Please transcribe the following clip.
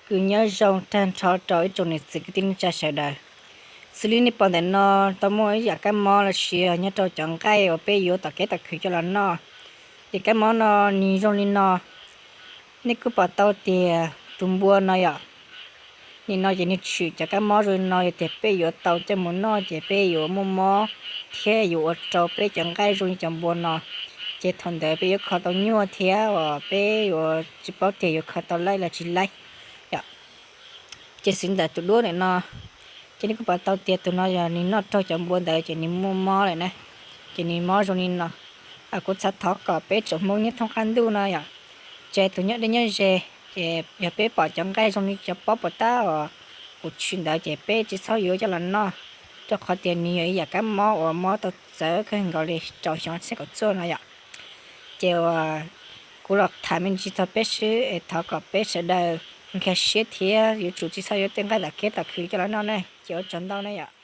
Kuv nyob zoo tag nrho rau ib tsoom niam txiv kwv tij neej tsa sawv daws. Xws li nej pom ntawm no tau muaj ib yam kab mob los sis nyob rau cov nqaij uas peb yuav tom kev tom khw coj los noj. Ces kab mob no nws zoo li no. Nej kuj pom tau tias tus npua no yom, nim no ces nws tshwm cov kab mob zoo li no, yog tias peb yuav tau coj mus noj ces peb yuav muaj mob thiab yuav ua rau peb cov nqaij zoo li cov npua no. Ces thaum ntawd peb yuav kho tau nyuaj thiab uas peb yuav tsis paub tias yuav kho tau laib los tsis laib yom. Ces xws ntawm tus duab ntawm no, ces nej kuj pom tau tias tus no yog nws noj raug cov npua ntawd ces nws muaj mob lawm na, ces nws mob zoo li no. Kuv xav thov kom peb tsoom Hmoob nyob thoob qab ntuj no yom, tsis hais tus nyob deb nyob ze, ces yog peb pom cov nqaij zoo li cov pob puas tab uas kuv tshwm ntawd ces peb tsis txhob yuav coj los noj, rau qhov tias nws yog ib yam kab mob uas mob tau txawv kawg nkaus li rau xyoo ob txhiab kaum cuaj no yom. Ces uas kuv los tham me ntsis txog peb xwb es thov kom peb sawv daws nkag siab thiab yuav tsum tsis txhob yuav tej nqaij tom kev tom khw coj los noj ne. Ces ua tsaug ntau na yom.